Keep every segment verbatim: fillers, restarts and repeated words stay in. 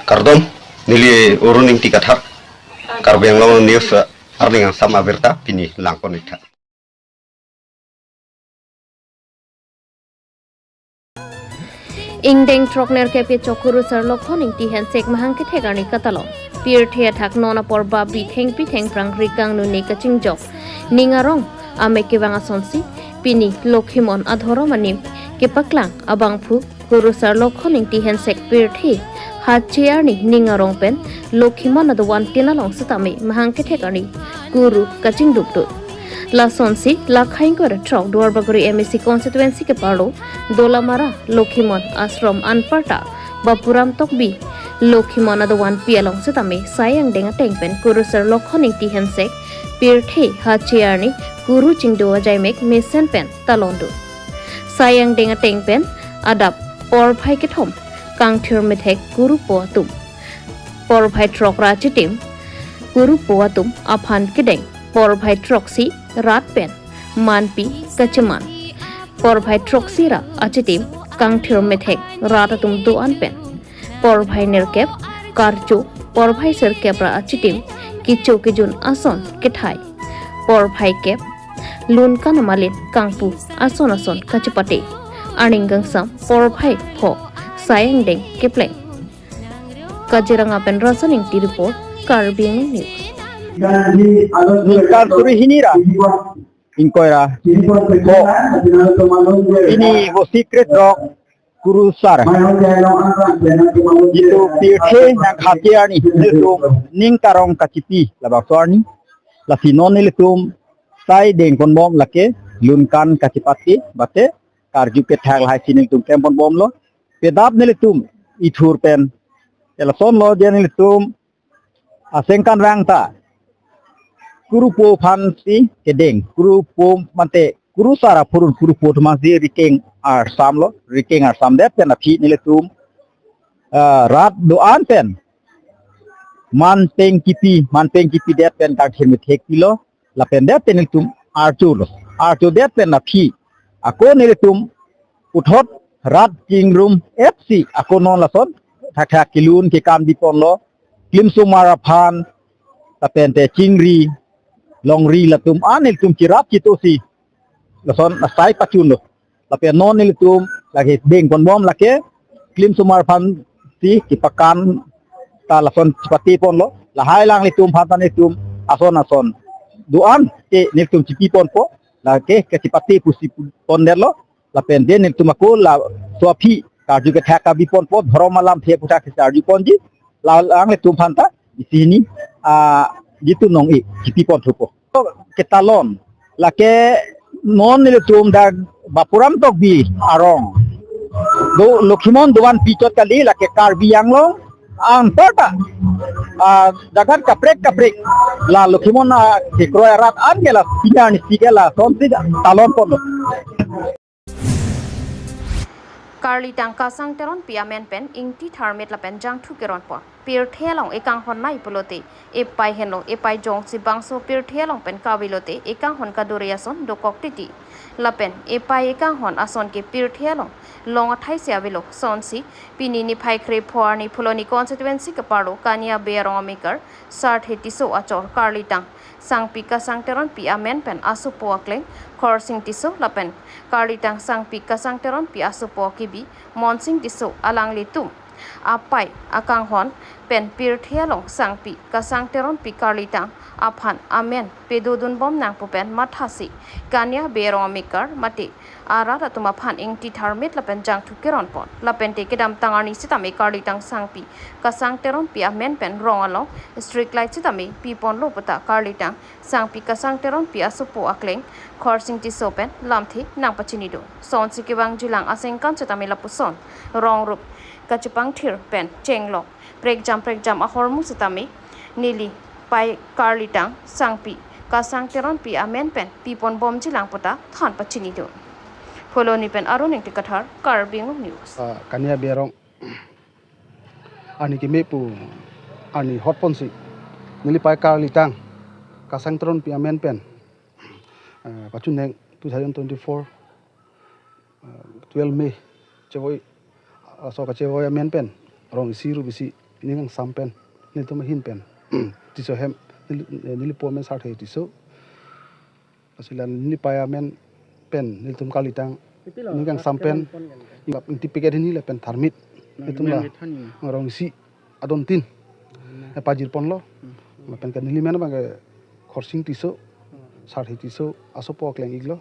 Kardom, neli Arun Ingti Kathar, Karbi Anglong News, eh, arni angsam abirta pini langpon-ik tha. Ingdeng throknerkep kechok kurusar Lokhon Ingti Hensek mahang kethek arni katalon. Pirthe athak non apor babi thengpi thengphrang rikang nune kachingjok ning arong amek kevang asonsi pini Lokhimon adhorom anim kepaklang abangphu kurusar Lokhon Ingti Hensek pirthe hache arni ning arong pen Lokhimon adovan tin along setame mahang kethek arni kuru kachingduk do. Lasonsi lakha ingkoi ra throk Duarbagori M A C constituency keparlo Dolamara Lokhimon Ashram anparta Bapuram Tokbi Lokhimon adovan pi along setame sai angdeng ateng pen kurusar Lokhon Ingti Hensek pirthe hache arni kuru chingdo ajaimek mesen pen talon do. Sai angdeng ateng pen adap porphai kethom kangthir methek kurupo atum, porphai throk ra achitim kurupo atum aphan kedeng, porphai throksi rat pen manpi kacheman, porphai throksi ra achitim kangthir methek rat atum do-an pen, porphai nerkep karcho, porphai sirkep ra achitim kecho kejun ason kethai, porphai kep lunkan amalin kangpu ason ason kachepate. Arni kangsam porphai pho sai angdeng kepleng. Kaziranga pen Rasan Ingti report, Karbi Anglong News. Ningkan suri hini ra ingkoi ra pho pini Vosi krethrok kurusar, jitu pirthe nang hache arni nelitum ning karong kachipi labangso arni, lasi non nelitum sai dengponbom lake lunkan kachepate bate karju kethak lahai si nelitum klempon bomlo. Pedap nelitum ithur pen elason lo dia nelitum asengkan rang ta kurupo aphansi kedeng, kurupo mate kurusar aphurun kurupo atum aphansi rikeng arsamlo, rikeng arsamdet pen aphi nelitum, ah, rat do-an pen manpeng kipi, manpeng kipidet pen kangthir methek pilo, lapen det pen nelitum archolo, archodet pen aphi ako nelitum puthot rat chingrum epsi ako non lason thakthak kelun kekam diponlo, klimsomar aphan, lapen te chingri, longri latum an nelitum chirap chitosi lason asai pachunlo. Lapen non nelitum lake dengponbom lake klimsomar aphansi kepakan ta lason chepate ponlo. Lahai alanglitum aphan ta nelitum ason ason do-an ke nelitum chipi ponpo, lake kachepate pusi pondetlo. Lapen det nelitum ako laso aphi karju kethak kabi ponpo, dhorom alamthe aputhak si arju ponji. La alanglitum aphan ta isi hini, ah, jitu nong-e chipi ponthupo. Ketalon lake non nelitum dak Bapuram Tokbi arong do Lokhimon dovan pichot kali, lake Karbi Anglong anparta, ah, jagat kaprek kaprek la Lokhimon, ah, kekroi arat an ke la pini arnisi ke lasonsi talon ponlo. Karlitang Kasang Teronpi amen pen ingti tharmet lapen jangthu keron pon. Pirthe along ekanghon nai pulote epei henlo, epei jongsi bangso pirthe along pen kave lote ekanghon kaduri ason dokok titi. Lapen epei ekanghon ason ke pirthe along long athai si avelo. Sonsi pini niphai krepho arni Phuloni constituency keparlo Kania Bey arong amekar Sarthe Tisso achor Karlitang Sangpi Kasang Teronpi amen pen asopo akleng Khorsing Tisso lapen Karlitang Sangpi Kasang Teronpi asopo akibi Monsing Tisso alanglitum apei akanghon pen pirthe along Sangpi Kasang Teronpi Karlitang aphan amen pedodunbom nangpo pen mathasi Kania Bey arong amekar mate arat atum aphan ingti tharmet lapen jangthu keron pon. Lapen te kedamtang arni sitame Karlitang Sangpi Kasang Teronpi amen pen rong along street light sitame piponlo puta Karlitang Sangpi Kasang Teronpi asopo akleng Khorsing Tisso pen lamthe nangpachini do. Sonsi kevangjilang asengkan sitame lapuson rong rup kachepangthir pen chenglok prekjam prekjam ahormu sitame neli pei Karlitang Sangpi Kasang Teronpi amen pen piponbomjilang puta than pachini do. Phuloni pen Arun Ingti Kathar, Karbi Anglong News. Ah, Kania Bey arong arni keme pu arni hotponsi neli pei Karlitang Kasang Teronpi amen pen, ah, pachuneng two thousand twenty-four, ah, twelve May chevoi, ah, so kachevoi amen pen rong isi rup isi Ning kangsam pen, nelitum ahin pen Tisso hem, neli, nelipo amen Sarthe Tisso. Lasi la neli pei amen pen nelitum kalitang Ipilo, ning kangsam pen, ingti packet hini lapen tharmit. Nelitum la rong isi adon tin epajir ponlo. Lapen ke neli men abang ke Khorsing Tisso, Sarthe Tisso asopo akleng-iklo.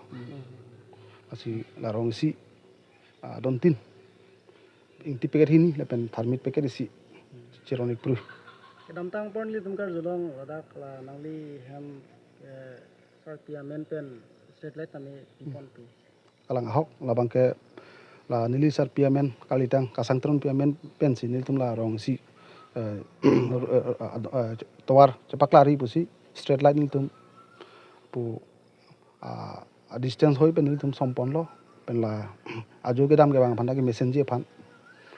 Lasi la rong isi adon tin, ingti packet hini lapen tharmit packet isi chiron-ik pru. Kedamtang apor nelitum karjulong ladak la nangli hem, eh, Sarpi amen pen street light tame piponpi. Kalang ahok, labang ke la neli Sarpi amen kalitang Kasang Teronpi amen pensi nelitum la rong isi, eh, eh, eh, tovar chepaklari pusi street light nelitum pu, ah, a distance hoi pen nelitum som ponlo, pen la ajo kedam kevang aphan ta kemesen ji aphan.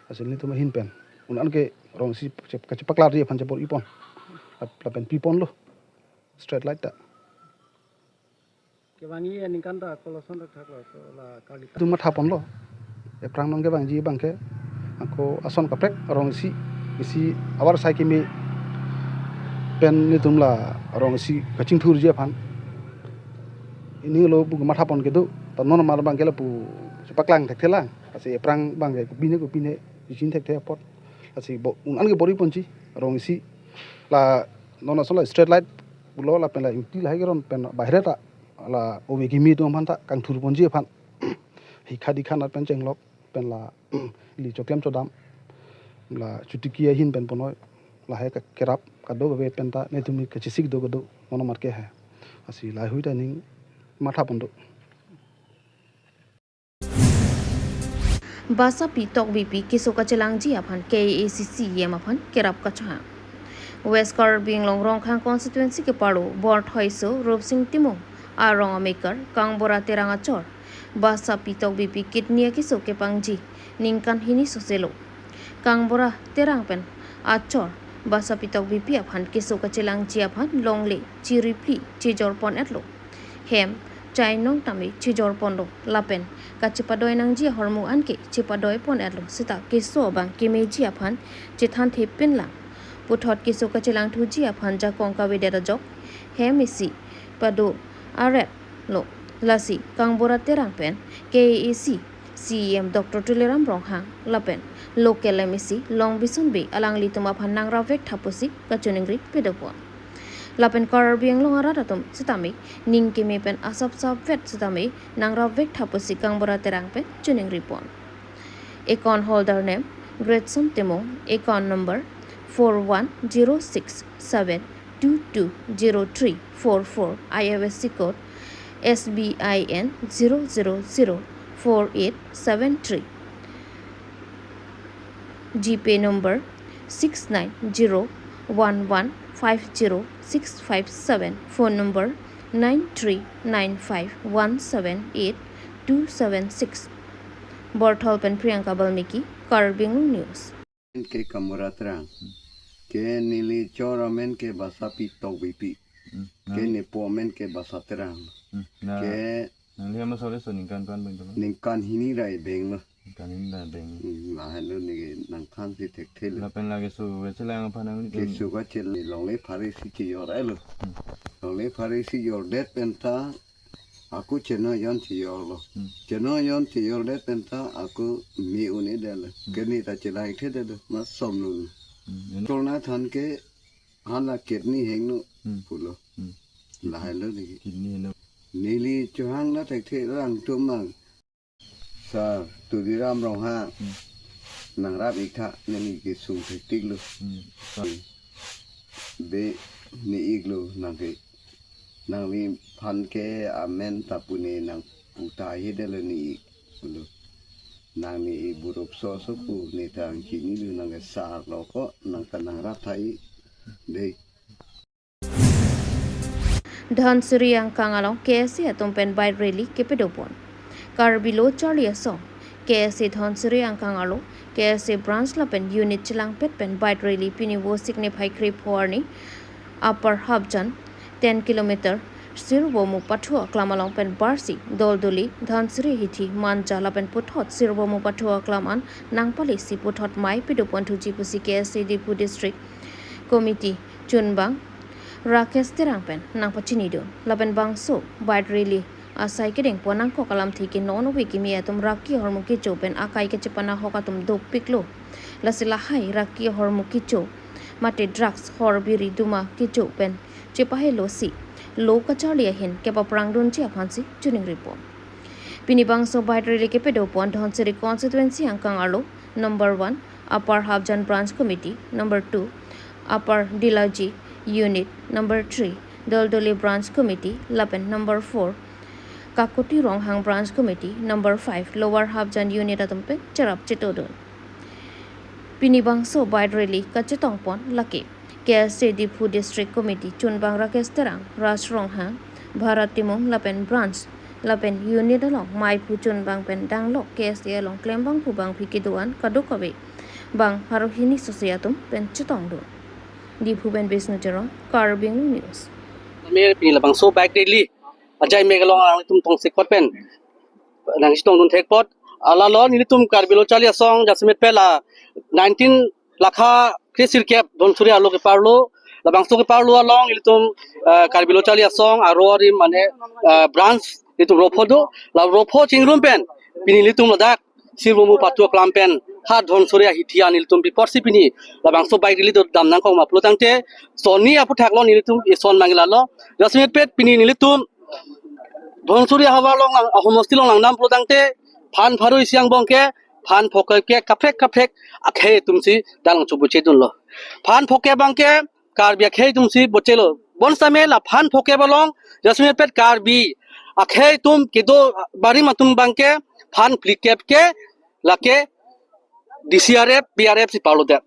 Lasi nelitum ahin pen un-an ke rong isi che-, kachepaklari aphan chebor-i pon. Lap-, lapen piponlo street light ta. Kevangji aningkan ta koloson thakthak laso la kali ta. Nelitum matha ponlo. Ephrang nong kevangji abang ke ako ason kaprek rong isi, isi avar sai keme pen nelitum la rong isi kachingthurji aphan. Pini lo pu matha pon kedo, ta non mar abang ke lapu chepaklang thekthelang. Lasi ephrang abang ke kopine kopine chingthur thekthe apot. Lasi bo-, un-an ke bor-i ponji rong isi. La non ason la street light pulo lapen la ingti lahai keron pen bahre ta la ove kimi atum aphan ta kangthur ponji aphan. Hikha dikha nat pen chenglok pen la ili choklem chodam la chotiki ahin pen ponoi, lahai ke kerap kadokave pen ta nelitum kachesik do kedo mono mar ke hai. Lasi lahai hui ta ning matha pon do. Basapi Tokbipi keso kachelangji aphan K A A C C E M aphan kerap kachehang. West Karbi Anglong Rongkhang constituency kepado Borthoi aso Rupsing Timung arong amekar Kangbura Terang achor Basapi Tokbipi kidney akeso kepangji ningkan hini soselo. Kangbura Terang pen achor Basapi Tokbipi aphan keso kachelangji aphan longle chiripli chijor pon-etlo. Hem chainong tame chijor ponlo lapen kachepadoi nangji ahormu anke chepadoi pon-etlo seta keso abang kemeji aphan chethanthe pinlang. Puthot keso kachelangthuji aphan jakong kavedet ajok hem isi pado aret lo. Lasi Kangbura Terang pen K A A C C E M Doctor Tuliram Ronghang lapen local M A C Longbison Bey alanglitum aphan nangrap vek tha pusi kachiningri pado pon. Lapen Karbi Anglong arat atum sitame ning keme pen asapsap vet sitame nangrap vek tha pusi Kangbura Terang pen chiningri pon. Account holder name Gretson Timung, account number four one zero six seven two two zero three four four, I F S C code S B I N zero zero zero four eight seven three. GPay number six nine zero one one five zero six five seven, phone number nine three nine five one seven eight two seven six. Borthol pen Priyanka Balmiki, Karbi Anglong News. Ke Kangbura Terang. Ke neli chor amen ke Basapi Tokbipi. Hmm, ke nang- nepo amen ke Basa Terang. Hmm, na- ke nangli ama sore so ningkan pan bang tolo? Ningkan hini rai beng lo. Ningkan hini rai beng. Hmm, lahelo neke nangthansi thekthelo. Lapen lake so kechelang aphan nangli keso kachel longle phare isi chijor-etlo. Hmm. Longle phare isi jordet pen ta ako chenoi jon chijorlo. Hmm. Chenoi jon chijordet pen ta ako me un-edetlo. Hmm. Kene ta chelangthedetlo, ma somlo. Hmm. Tolna than ke hala kidney hingno, hmm, pulo. Hmm. Lahelo neke. Kidney hingno. Neli chohang na thekthe rang tumang. Sir Tuliram Ronghang. Hmm. Nangrap-ik tha, neli kesung thektiklo. Hmm. Be ne-iklo nangke. Nangliphan ke amen ta pu ne nangpu tahai detlo ne-iklo. Nang ne-ik burup so so pu ne ta nangchinilo, nangke sir lo ko, nang ta nangrap tha-ik dei. Dhansiri angkang along K S A atum pen bike rally kepado pon. Karbi Lo Charli Asong, K S A Dhansiri angkang arlo, K S A branch lapen unit chelangpet pen bike rally pini Vosik niphai krepho arni Upper Hapjan ten kilometer Sirvomu Pathu aklam along pen barsi Doldoli, Dhansiri Hithi, Manja lapen puthot Sirvomu Pathu aklam an nangpalesi puthot mei padopon thuji pusi K S A Diphu District Committee chunbang Rakesh Terang pen nangpachinidun. Lapen bangso bike rally asai kedengpon nangkok alamthe ke non ove kimi atum raki ahormu kecho pen akai kachepana ahok atum dopiklo. Lasi lahai raki ahormu kecho mate drugs hor biri duma kecho pen chepahelosi lo kacharli ahin kepaprangdunji aphansi chiningripon. Pini bangso bike rally kepadopon Dhansiri constituency angkang arlo number one Upper Hafjan Branch Committee, number two Upper Dilaji Unit, number three Doldoli Branch Committee, lapen number four Kakuti Ronghang Branch Committee, number five Lower Hafjan Unit atum pen cherap chetodun. Pini bangso bike rally kachetongpon lake K S A Diphu District Committee chunbang Rakesh Terang, Raj Ronghang, Bharat Timung lapen branch lapen unit along mei pu chunbang pen danglok K S A along klembangphu bangphi kedo-an kadokave bang pharo hini sose atum pen chetongdun. Diphu pen Bisnu Terang, Karbi Anglong News. Mir pini labangso bike rally ajai mek along alangtum tongsekot pen nangchetongdun thekpot. Alalo nelitum Karbi Lo Charli Asong jasemet pen la nineteen lakha kre sirkep Dhansiri arlo keparlo, labangso keparlo along nelitum, eh, Karbi Lo Charli Asong aro arim mane, eh, branch nelitum ropho do, la ropho chingrum pen pini nelitum ladak Sirvomu Pathu aklam pen ha Dhansiri ahithi an nelitum pi apotsi pini labangso bike rally dodam nangkok ma pulotangte sonni aphuthak lo, nelitum ison mangila lo. Jasemet pen pini nelitum Dhansiri ahavar along lang, ahomosti along langdam pulotangte phan pharo isi angbong ke phan phokep ke kaprek kaprek akhei atumsi dang chubuchedunlo. Phan phokep abang ke Karbi akhei atumsi bochelo. Bonsitame la phan phokep along jasemet pen Karbi akhei atum kedo barim atum abang ke phan phlikep ke lake D C R F, B R F si parlodet.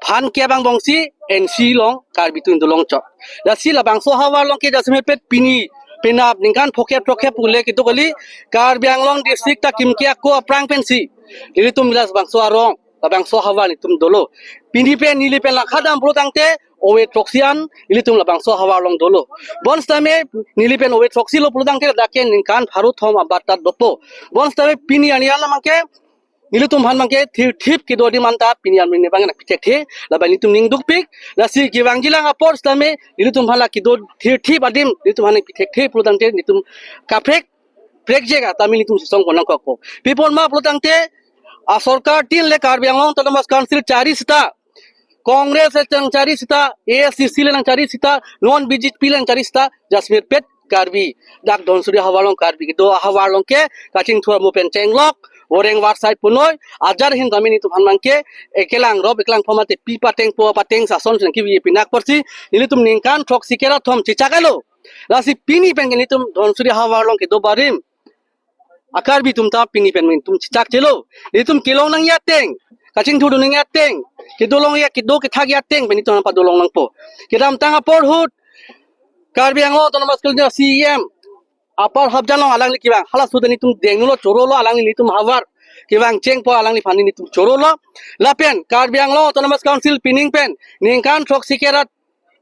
Phan kep angbongsi N C along Karbi atum dolong chot. Lasi labangso ahavar along ke jasemet pen pini penap ningkan phokep throkkep pule kedo kali Karbi Anglong district ta kimke ako aphrang pensi nelitum labangso arong, labangso ahavar nelitum dolo. Pini pen neli pen langkha dam pulotangte ove throksi an nelitum labangso ahavar along dolo. Bonsitame neli pen ove throksi lo pulotangte ladak ke ningkan pharo thom abat ta dopo. Bonsitame pini arni an abang ke nelitum aphan abang ke thirthip kedo adim anta pini arni abang nangpithekthe, lapen nelitum ning dukpik. Lasi kevangjilang apor sitame nelitum aphan la kedo thirthip adim nelitum aphan nangpithekthe pulotangte nelitum kaprek prekjek atame nelitum sesong pon nangkokpo. Pi apot ma pulotangte asorkar tin le Karbi Anglong Autonomous Council chari sita, Congress le nangchari sita, A S D C le nangchari sita, non B J P le nangchari sita, jasemet pen Karbi dak Dhansiri ahavar along Karbi kedo ahavar along ke kachingthur mo pen chenglok, voreng varsai punoi, ajat ahin tame nelitum aphan abang ke ekelang rop ekelang pho mate pi pateng po pateng sason sing kivi pinak apotsi nelitum ningkan throksi kera thom chechak alo. Lasi pini pen ke nelitum Dhansiri ahavar along kedo barim a-Karbi atum ta pini pen nelitum chechakchelo. Nelitum kelong nangji ateng, kachingthurdun nangji ateng, kedo longji, kedo kethakji ateng pen nelitum padolong nangpo. Kedamtang apor ahut Karbi Anglong Autonomous Council C E M Upper Hafjan along alangli kevang, halaso ta nelitum denglo chorolo, alangli nelitum ahavar kevang chengpo, alangliphan nelitum chorolo. Lapen Karbi Anglong Autonomous Council pining pen ningkan throksi kera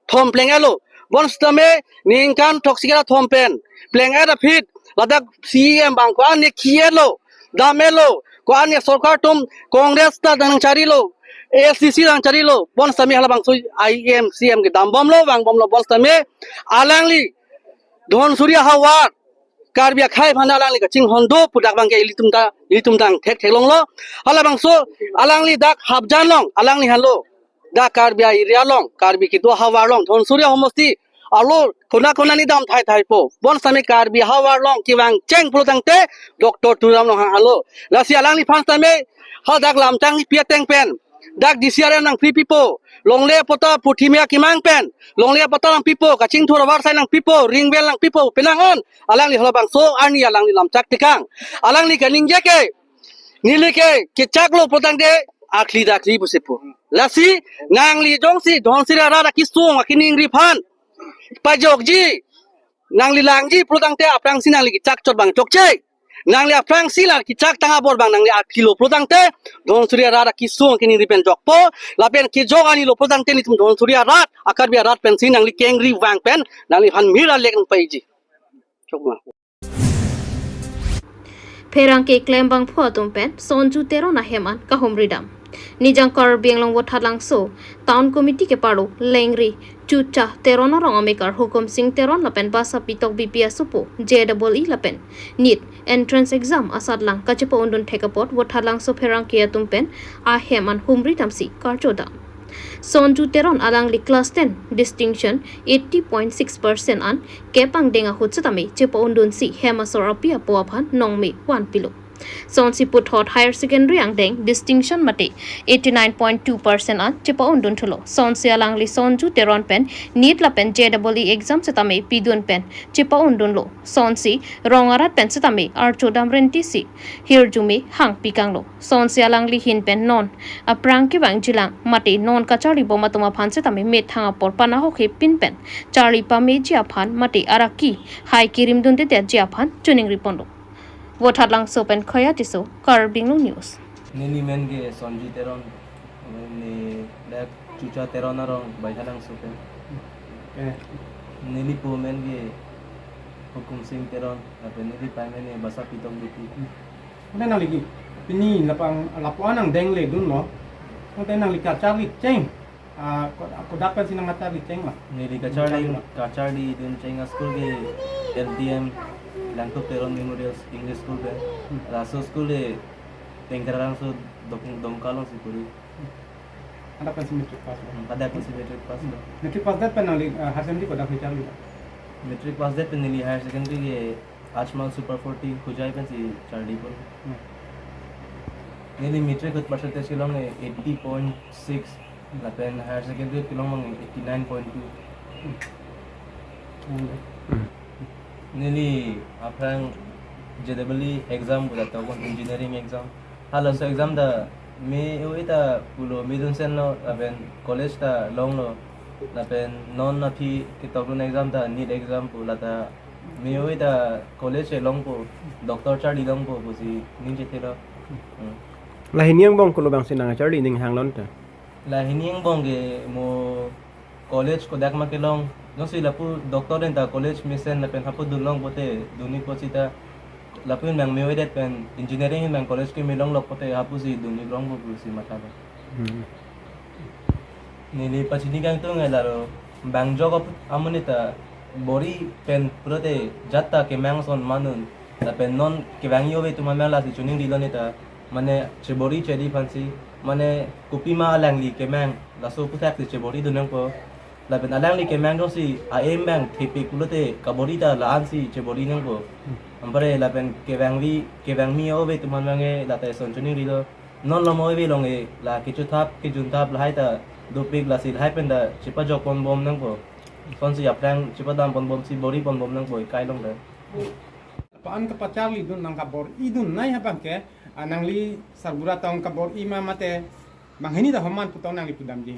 thom pleng-etlo. Bonsitame ningkan throksi kera thom pen pleng-et aphi ladak C E M abang ko-an ne ki-etlo, dam-etlo, ko-an ne sorkar atum Congress ta nangcharilo, A S D C nangcharilo. Bonsitame halabangso I M C M kedam bomlo, vang bomlo. Bonsitame alangli Dhansiri ahavar Karbi akhei aphan alangli kachinghon do pu dak abang ke ilitum ta, ilitum ta thekthek longlo. Halabangso alangli dak Hafjan along alangli henlo dak Karbi area along, Karbi kedo ahavar along, Dhansiri ahomosti arlo kona kona ni dam thai thai po. Bonsitame Karbi ahavar along kevang cheng pulotangte Doctor Tuliram Ronghang henlo. Lasi alangliphan sitame hadak Lamchang Lipi ateng pen dak D C R F nangpri pipo, longle patta purthimya kemang pen longle patta nangpipo, kachingthur avarsai nangpipo, ring well nangpipo, penang an alangli halabangso arni alangli lamchak tekang. Alangli kaningje ke, neli ke kechaklo pulotangte akli dakli pusi pu. Lasi nangli jongsi Dhansiri arat akesung akeningriphan pajokji, nangli langji pulotangte aphrangsi nangli kechak chot abang chokche. Nangli aphrangsi la kechak tang abor abang nangli aklilo pulotangte Dhansiri arat akesung akeningri pen jokpo, lapen kejok arni lo pulotangte nelitum Dhansiri arat, a-Karbi arat pensi nangli kengri vang pen nangliphan mir alek nangpaiji. Pherangke klembangphu atum pen Sonju Teron ahem an kahumridam. Nijang Karbi Anglong Vothatlangso Town Committee keparlo Lengri Chucha Teron arong amekar Hukum Sing Teron lapen Basapi Tokbipi asopo J double E lapen NEET entrance exam asatlang kachepa-undun thek apot Vothatlangso pherangke atum pen ahem an humridamsi karchodam. Sonju Teron alangli class ten distinction eighty point six percent an kep angdeng ahut setame chepa-undunsi hem asor api apo aphan nongme vanpilo. Sonsi puthot higher secondary angdeng distinction mate eighty nine point two percent an chepa-undun thulo. Sonsi alangli Sonju Teron pen NEET lapen J double E exam setame pidun pen chepa-undunlo. Sonsi rong arat pen setame archodam rentisi hirjume hangpi kanglo. Sonsi alangli ahin pen non aphrang kevangjilang mate non kacharlibom atum aphan setame methang apor panahok hepin pen charli pameji aphan mate araki hai kerimdundedetji aphan choningri ponlo. Vothatlangso pen Khoya Tisso, Karbi Anglong News. Neli men ke Sonju Teron, ne dak Chucha Teron arong Baithalangso pen. Eh. Neli po men ke Hukum Sing Teron, lapen neli pai men ke Basapi Tokbipi. Ante nangli ke pini lapu-an, lapu-an angdeng le dunlo. Ante nangli kacharli cheng. Ah, ko-, kodak pensi nangkacharli cheng ma? Neli kacharli, kacharli dun cheng a-school ke L T M, Langtup Teron Memorial English School pen. Hmm. Laso school ke Pengkerarangso Dok-, Dongka alongsi puri. Hadak pensi matric pass lo? Hmm, hadak pensi matric pass lo. Matric pass det pen nangli, ah, higher secondary kodak charli? Matric pass det pen neli higher secondary ke Ajmal Super forty Hojai pensi charli pon. Hmm. Neli matric ahut percentage kelong ke eighty point six, lapen higher secondary kelong abang eighty nine point two. Hmm. Neli aphrang J double E exam pu ta tokpon, engineering exam. Halaso exam ta me-oi ta pulo, me dunsenlo, lapen college ta longlo, lapen non aphi ketokdun exam ta NEET exam pu, lata me-oi ta college longpo, doctor charli longpo pusi ning chethelo. Hmm. La hini angbong kolo abangsi nangcharli ning hanglo ante? La hini angbong ke mo college kodak ma kelong. Jongsi lapu doctor den ta college mesen lapen hapu dunlong pote dunji apot seta, lapu abang me-oi det pen engineering abang college ke me longlok pote hapusi dunji longpo pusi matha lo. Hmm. Neli pachini kangtung ke lalo, bang jok ap-, amonit ta bor-i pen pulote jat ta kemang ason manun. Lapen non kevangji ove atum abang lasi choningrilo neta, mane chebor-i chedi aphansi, mane kopima alangli kemang, laso aphuthaksi chebor-i dun nangpo. Lapen alangli kemang jongsi a-aim abang thepik pulote kabor-i ta la-ansi chebor-i nangpo. Anpare lapen kevangvi, kevangji ove atum abang ke lata eson choningrilo. Non lo mo ove along ke la kechothap, kejunthap lahai ta dopik, lasi lahai pen ta chepajok ponbom nangpo. Sonsi aphrang chepadam ponbomsi bor-i ponbom nangpo ekai along ta. Lapu-an kapacharli dun, nangkabor-i dun nai abang ke, ah, nangli sarbura tong kabor-i ma mate banghini ta homan pu tong nangli pudamji?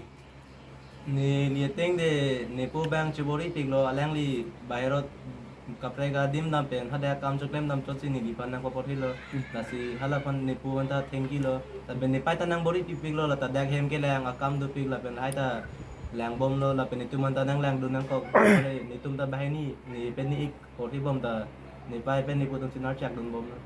Neli ateng de nepo abang chebor-i piklo, alangli baherot kaprek adim dam pen hadak akam choklem dam chotsi neliphan nangpaporhilo. Hmm. Lasi halaphan nepo aphan ta thengkilo. Lapen nepei ta nangbor-i pipiklo, lata dak hem kelang akam dopik lapen lahai ta langbomlo, lapen netum aphan ta nanglangdun nangkok. Netum ta banghini, ne pen ne-ik porhibom ta, nepei pen nepo atum si narchak dunbomlo.